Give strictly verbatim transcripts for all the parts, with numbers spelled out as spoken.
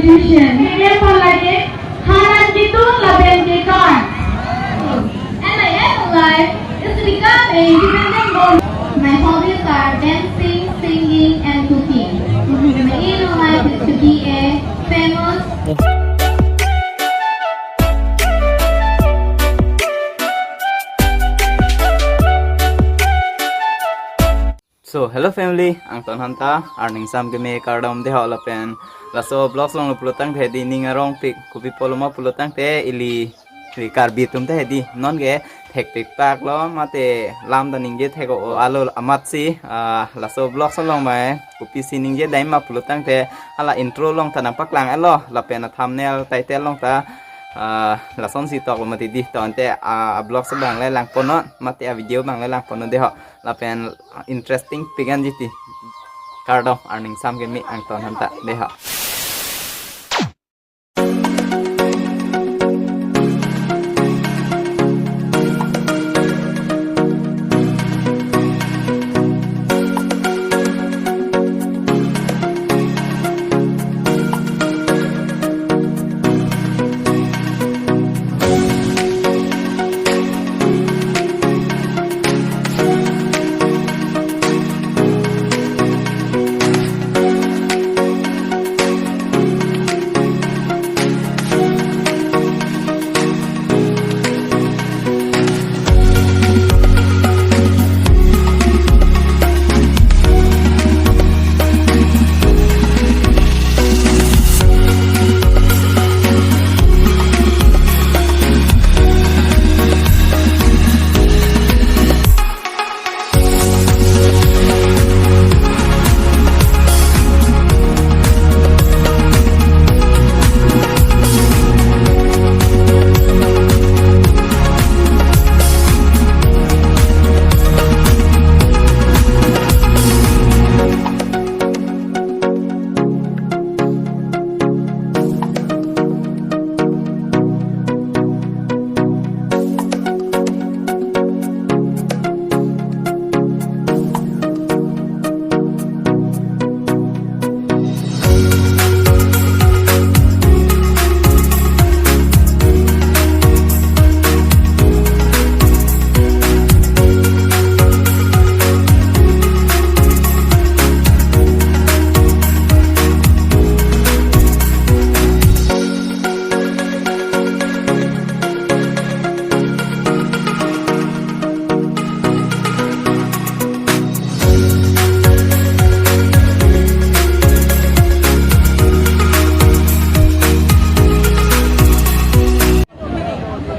Tuition. Ningkan palage, hanan kitun lapen kekan. And my aim in life is to become a independent woman. My hobbies are dancing, singing, and cooking. My aim in life is to be a famous. So, hello family, angton aphan ta arning sam keme kardom deho lapen laso vlogs along pulo tangte hedi ning arongpik, kopi pulo ma pulo tangte ili, ili Karbi atum ta hedi non ke thekpik pak lo mate lam ta ningje thek-o alo amat si, ah, laso vlogs along mai kopisi ningje dai ma pulo tangte hala intro along ta nangpaklang-etlo lapen a thumbnail title along ta, ah, lasonsi toklo mati di to ante, ah, a vlogs abang le langponnon mate a video abang le langponnon deho. Lapen interesting pigan jiti. Kardom arning sam keme angton aphan ta deho.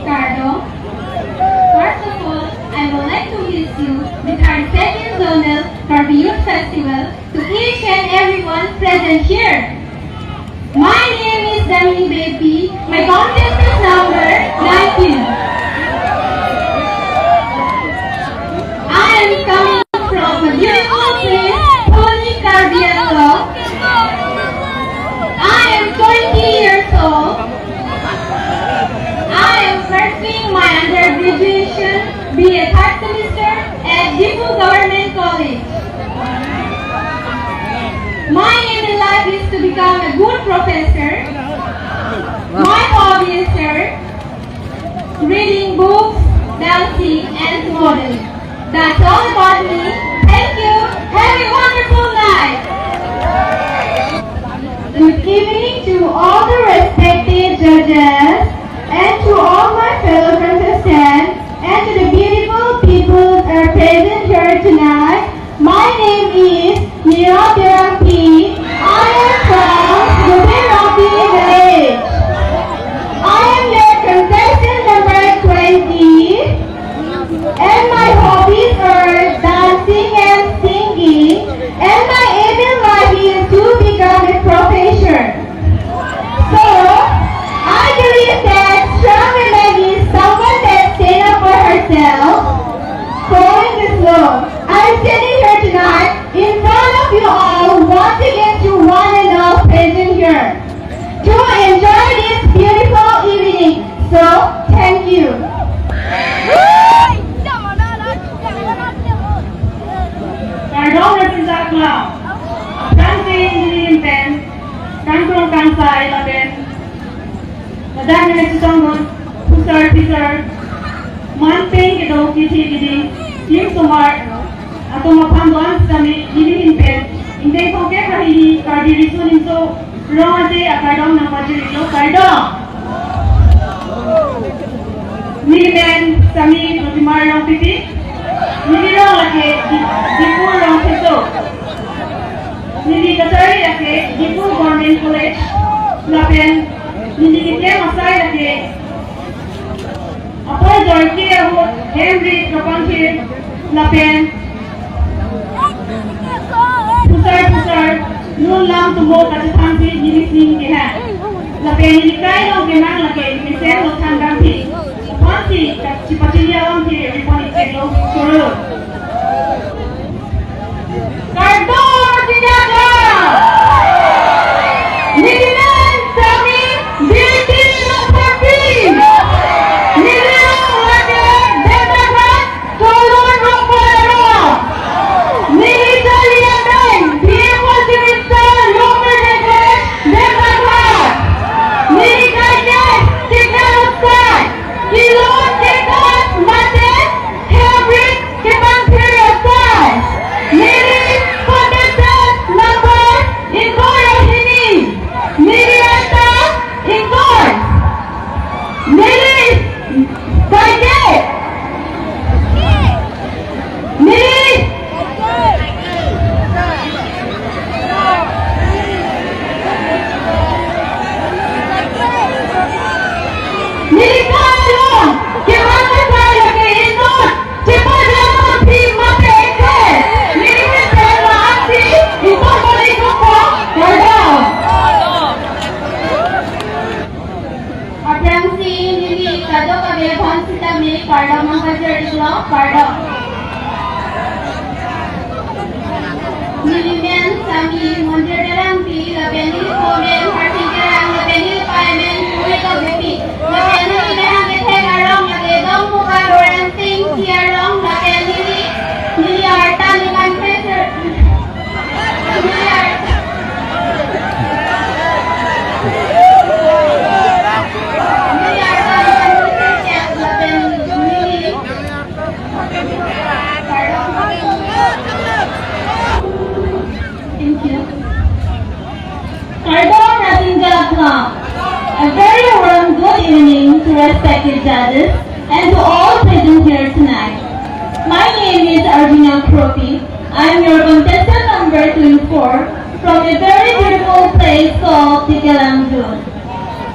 Kardom. First of all, I would like to wish you the thirty-second Zonal Karbi Youth Festival to each and everyone present here. My name is Damini Beypi. My contestant number nineteen. I am coming from a beautiful place, Thoni, Karbi Anglong. I am twenty years old. I am pursuing my undergraduation, B A third semester at Diphu Government College. My aim in life is to become a good professor. My hobby is, sir, reading books, dancing, and modeling. That's all about me. Thank you. Have a wonderful night. Good evening to all the respected judges and to all my fellow contestants and to the beautiful people are present here tonight. My name is Nira Terangpi. I am from Gobirongpi village. I am your contestant number twenty, and my hobbies are Ladak nangchetongdun phusar phisar, man pen kedo kethe kiding, king somar atum aphan do-an sitame nelihin pen ingdeng thomkep ra hini Karbi Riso Nimso Rong Aje akardom nangpajir-iklo, kardom. Nelimen Sami Protima Rongpipi, neli rong lake Di-, Diphu Rongpheso. Neli kachari lake Diphu Government College, lapen neli keklem asai lake apor jorki ahut hem rit kapangthir lapen phusar phusar lun lam tumo kachethansi neli ning kehang. Lapen neli kai long kemang lake neli kesen lo than kangthi. Aphansi kachipachini alam thi report-iklo, choro. Kardom, Rasinja Aklam. Nelimen Sami Birti Rongpharpi. Neli rong lake Demdakhat, Tolun Rongpharpi. Neli charli abang B A first semester, Rongmerde College, Demdakhat. Neli kai ke keklem asai, kelun kekat mate hem rit kepangthir asai. Neli contestant number ingkoi ra hini. Neli arta ingkoi. Neli kai ke, neli Neli kai long kemang asai lake inut chepajam aphi mate ekthe. Neli kepen la-ansi ingkoi boni koko, kardom. Aphrangsi neli kadokave aphan sitame kardom nangpajir-iklo, kardom. Nelimen Sami Monjir Terangpi, lapen neli po men Harsing Terang, lapen neli pei men Purito Beypi, lapen neli kehang kethek arong lake Dongmukak Rensing Ingti arong, lapen neli, neli arta neli kan peser, neli arta, neli arta neli kan peser, lapen neli Thank you. Kardom Rasinja Aklam. A very warm good evening to respected judges and to all present here tonight. My name is Arjuna Kropi. I am your contestant number twenty-four from a very beautiful place called Dikelangjun.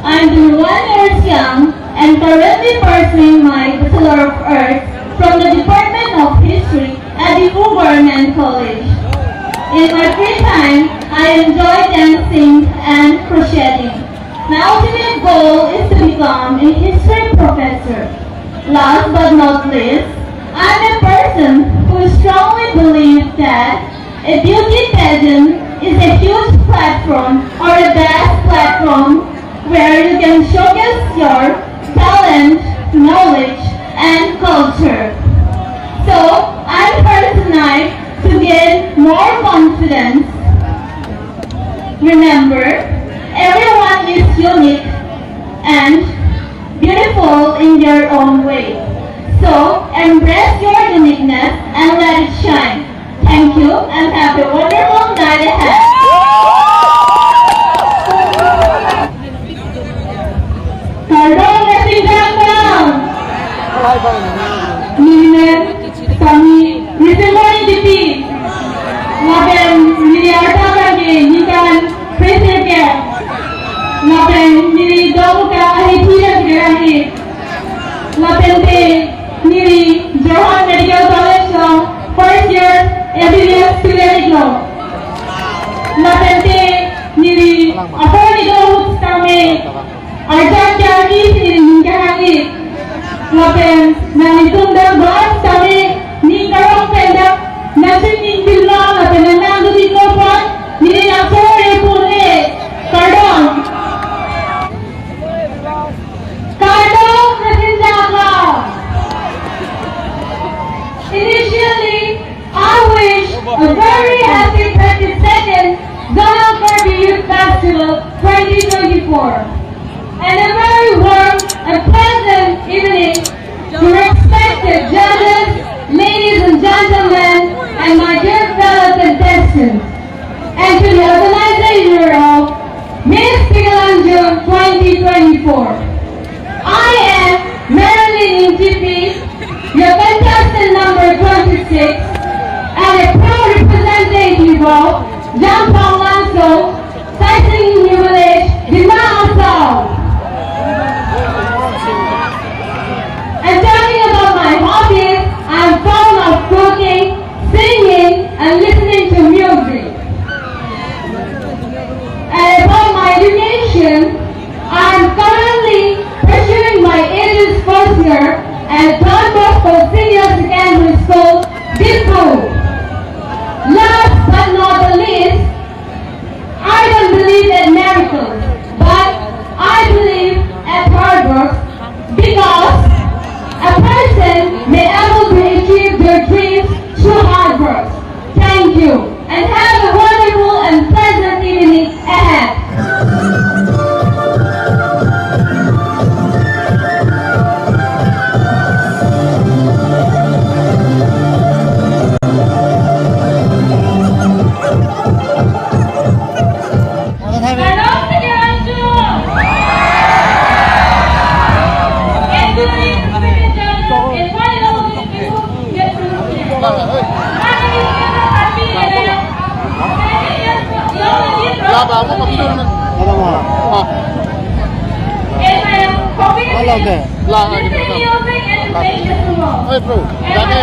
I am twenty-one years young and currently pursuing my Bachelor of Arts from the Department of History at Diphu Government College. In my free time, I enjoy dancing and crocheting. My ultimate goal is to become a history professor. Last but not least, I'm a person who strongly believes that a beauty pageant is a huge platform or a best platform where you can showcase your talent, knowledge, and culture. So, I'm here tonight to gain more confidence. Remember, everyone is unique and beautiful in their own way. So, embrace your uniqueness and let it shine. Thank you and have a wonderful night ahead. Kardom Rasinja Aklam. Nelimen Sami Risimoni Dipi. Lapen neli arta abang ke ningkan peser kep. Lapen neli Dongmukak ahithi ra kelang-ik. Lapen te neli Jorhat Medical College along first year M B B S student-iklo. Lapen te neli apor kedo ahut sitame arjan charki si neli ning kehang-ik. Lapen nanglitum dak do-an sitame ning karong pen dak nangchiningpinlo lapen nangnangdun-iklo apot neli nangchoro-re pon-e. Kardom. Kardom Rasinja Aklam. Initially, I wish a very happy thirty-second Zonal Karbi Youth Festival twenty twenty-four and a very A pleasant evening to respected judges, ladies and gentlemen, and my dear fellow contestants, and to the organization of Miss Tigalanju twenty twenty-four. I am Marilyn Ingtipi, your contestant number twenty-six, and a proud representative of Jamphong Langsong, Saising New Village, Dima Hasao. And talking about my hobbies, I'm fond of cooking, singing, and listening to music. And about my education, I'm currently pursuing my A Ls first year at Don Bosco Senior Secondary School, Diphu. Last but not the least, I don't believe in miracles, but I believe at hard work, because a person may able to achieve their dreams through hard work. Thank you, and have a wonderful and pleasant evening ahead. Alam, eh. Lah, lagi, lagi. Hai, bro. Lagi.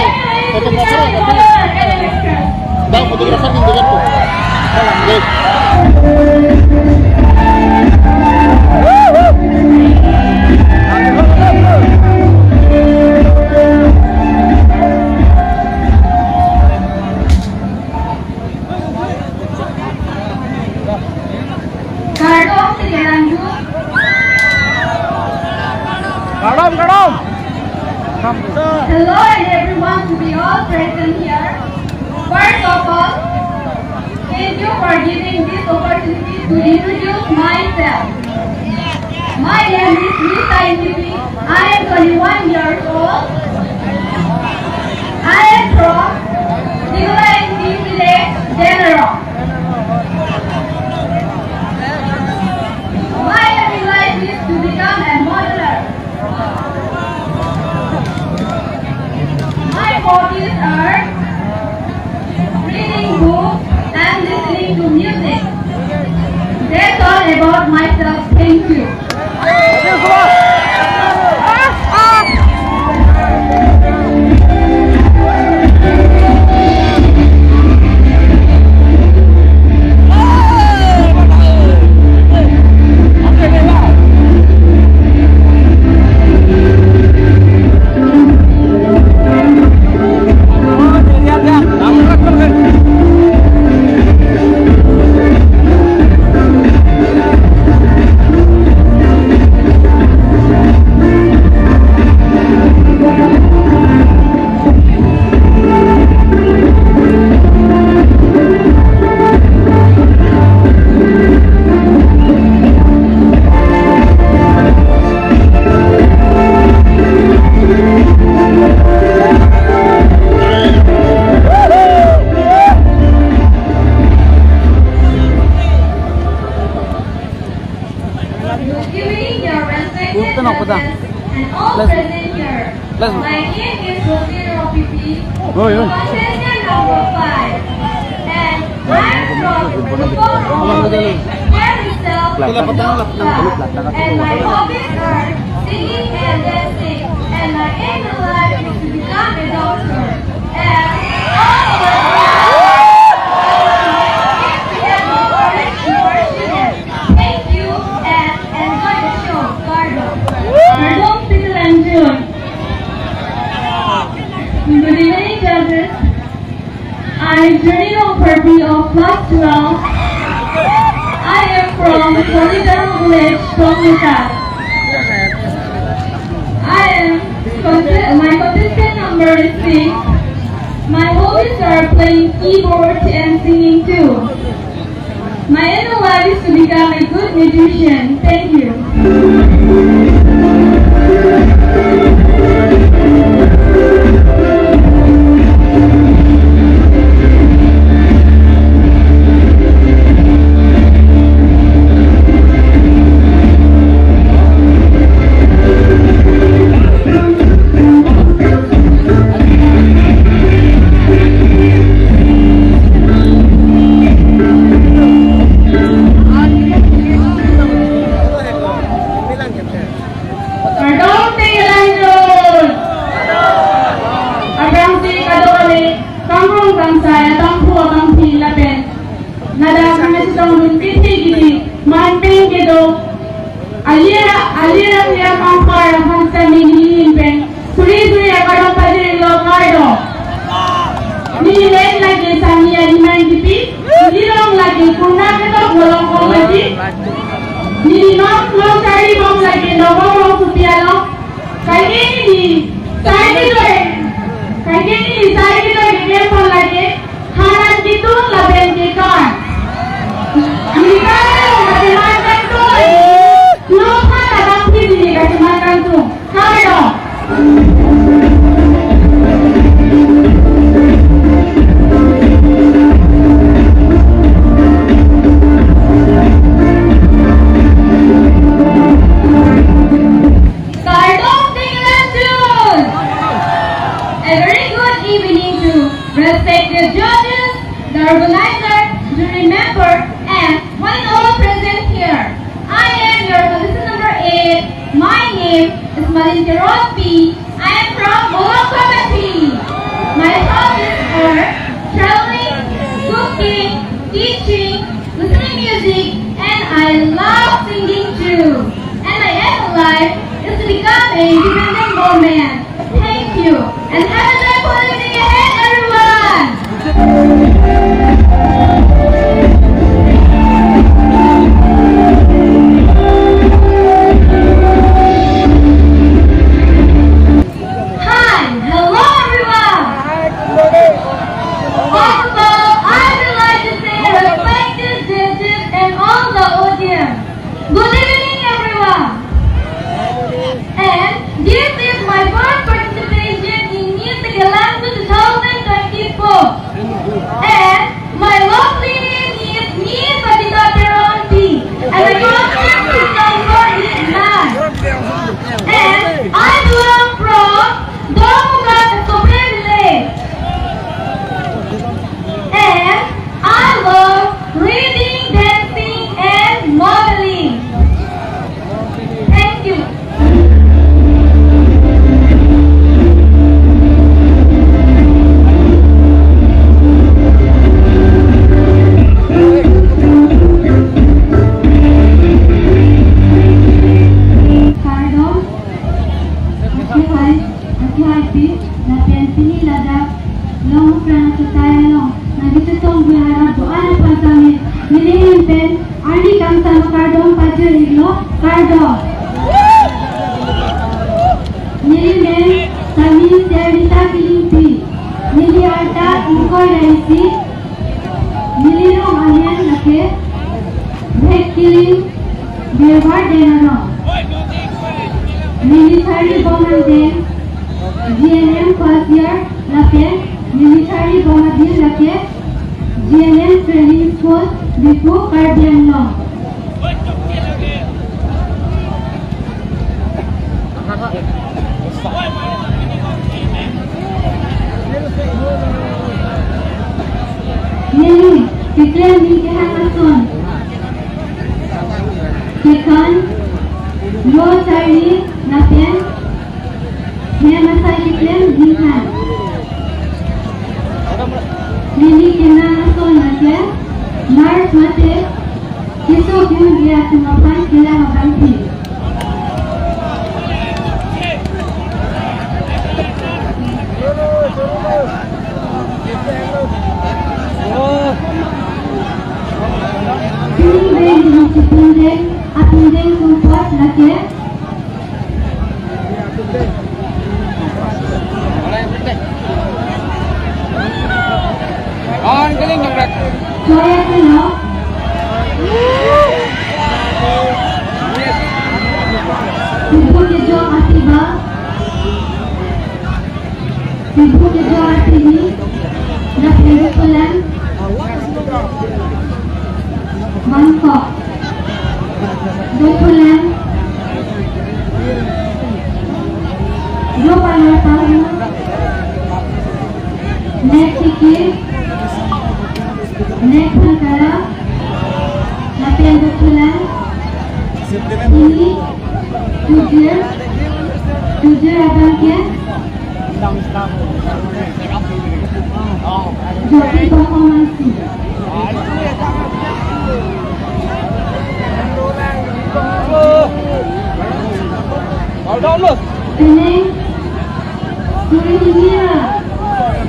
Fotografer, fotografer. Dah, fotografer di dekat tuh. Baik. Kardom, Tigalanju. Kardom, kardom. Hello and everyone to be all present here. First of all, thank you for giving this opportunity to introduce myself. My name is Rita Ingtipi. I am twenty-one years old. I am from Dingla Ingti village, Denaro. My aim in life is to become a modeler. My hobbies are reading books and listening to music. That's all about myself. Thank you. Giving your respected judges and all present here. My name is Rosina Ropipi, contestant number five, and I'm from the Diphu village, where we sell dosa, and my hobbies are singing and dancing, and my aim in life is to become a doctor. And all of us, if we have the courage to pursue them. Thank you and enjoy the show. Kardom. Kardom, Tigalanju. Good evening, judges. I am Jenny Rongpharpi of class twelve. I am from Solidang village, Tongmukak. I am conte-, my contestant number is six. My hobbies are playing keyboard and singing too. My aim in life is to become a good musician. Thank you. name is Malin Teronpi. I am from Bolong Committee. My hobbies are traveling, cooking, teaching, listening music, and I love singing too. And my aim in life is to become an independent woman. Thank you, and have a joyful evening ahead, everyone! Hi, hello, everyone! First of all, I would like to say respected judges and all the audience. Good evening, everyone. And this is my first participation in Miss Kelang two thousand twenty-four. And my lovely name is Miss Adita Teronpi. And I come from Sitangkor, Vietnam. And I belong from Domuga Kope village. And I love reading, dancing, and modeling. Thank you. Kardom, akehai, akehaipi, lapen pini ladak, Longprang Chutai along nangkachetong bihara doan aphan sami, neli ahin pen arni kangsam akardom pajir-iklo, kardom. Neli men sami Serlita Killingpi, neli arta ingkoi ra isi, neli rong amen lake Bhek Killing, Birbar Deng arong. Neli charlibom angdeng G N M first year lapen neli charlibom adim lake G N M Training School, Diphu, Karbi Anglong. Neli keklem aning kehang ason, kekhan, ro charli lapen hem asai keklem dingthan. Neli kenang ason lake nurse mate keso kehingje atum aphan kelang abangpi. Pini pen neli chepindeng, apindeng sumpot lake. Soya keno. Ibu kejok atiba. Ibu kejok atini. Dak ibu pulang. Bangkok. Dopulang. Dopalar tahu. Nek kiki. Nek pangkara. Lapen dopulang. Ini. Tujir. Tujir abang ke. Jokipong Omangsi. Penang, suri hini ra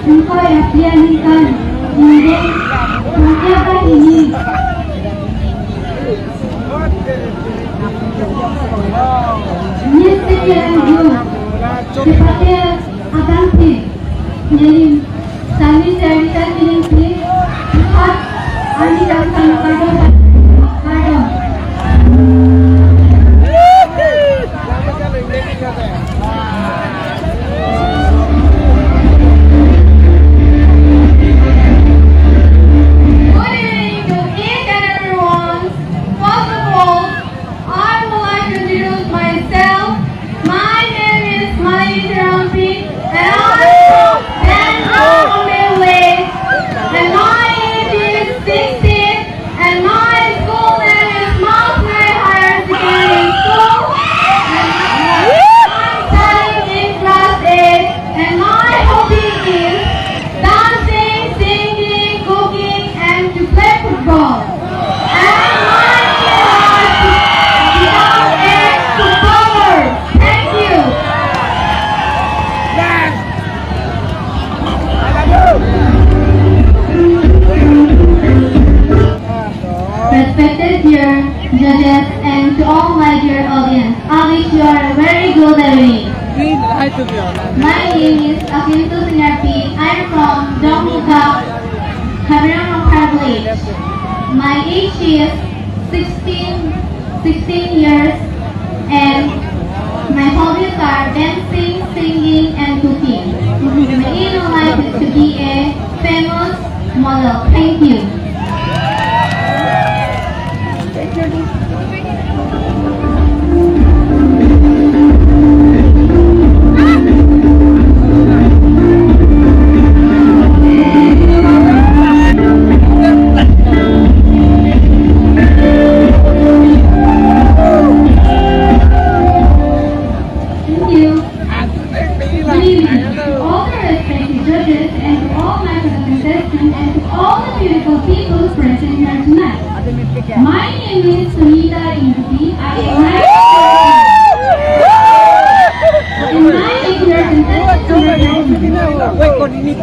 ingkoi ra phli aningkan, ingdeng, pangkep ra hini. Miss Kelang Jun, chepate abangpi, neli sami Serlita Killingpi, hot, arni kangsam kardom, kardom. Good evening to each and everyone. First of all, I would like to introduce myself. My name is Malin Teronpi, and I'm from Bandra Omer Village, and my age is sixteen, and my Hello, Devi. My name is Akintu Singarpi. I'm from Dongmukak, Khabirang Rongphar village. My age is sixteen, sixteen years, and my hobbies are dancing, singing, and cooking. My aim in life is to be a famous model. Thank you. Thank you. Good evening to all the respected judges and to all my fellow contestants and to all the beautiful people present here tonight. My name is Sunita Ingti. I am and my name is contestant number twenty.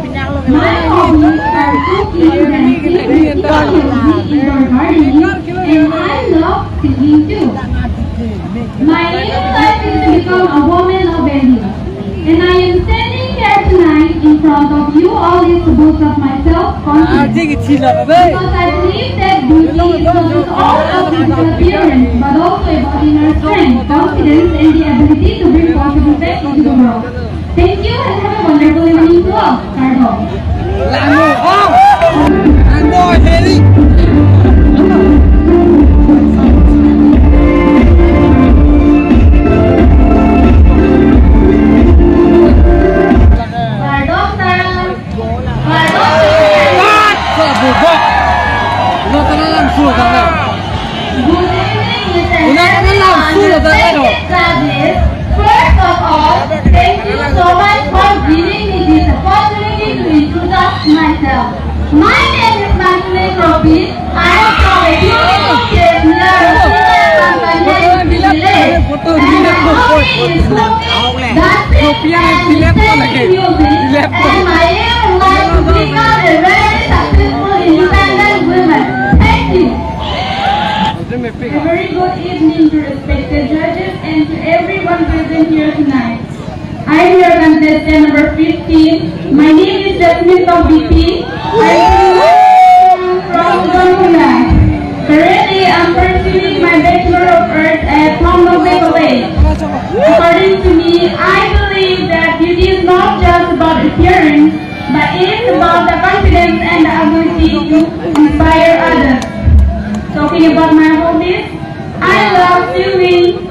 My hobbies are cooking, dancing, music, indoor gardening, and I love singing too. My aim in life is to become a woman of value. And I am standing here tonight in front of you all is to boost up my self-confidence. Because I believe that beauty is not just all about physical appearance, but also about inner strength, confidence, and the ability to bring positive impact into the world. Thank you and have a wonderful evening to all. Kardom. Langno, oh! Langno, Heri! Kardom, Tara. Kardom. Wah, kok bubok. Lo tenang langsung sana. Good evening, Mister Una, tenang langsung lo sana, lo. Respected judges. First of all, thank you so much for giving me this opportunity to introduce myself. My name is Mansuni Kropi. I am from a beautiful place near Rosita Kampanya village. And my hobby is cooking, dancing, and playing music. And my aim in life to become a very successful independent woman. Thank you. A very good evening to respected judges and to everyone present here tonight. I'm your contestant number fifteen. My name is Jasmine Tokbipi. I'm from Udon Khulai. Currently, I'm pursuing my Bachelor of Arts at Thong Dongpe College. According to me, I believe that beauty is not just about appearance, but it's about the confidence and the ability to inspire others. Talking about my hobbies, I love swimming,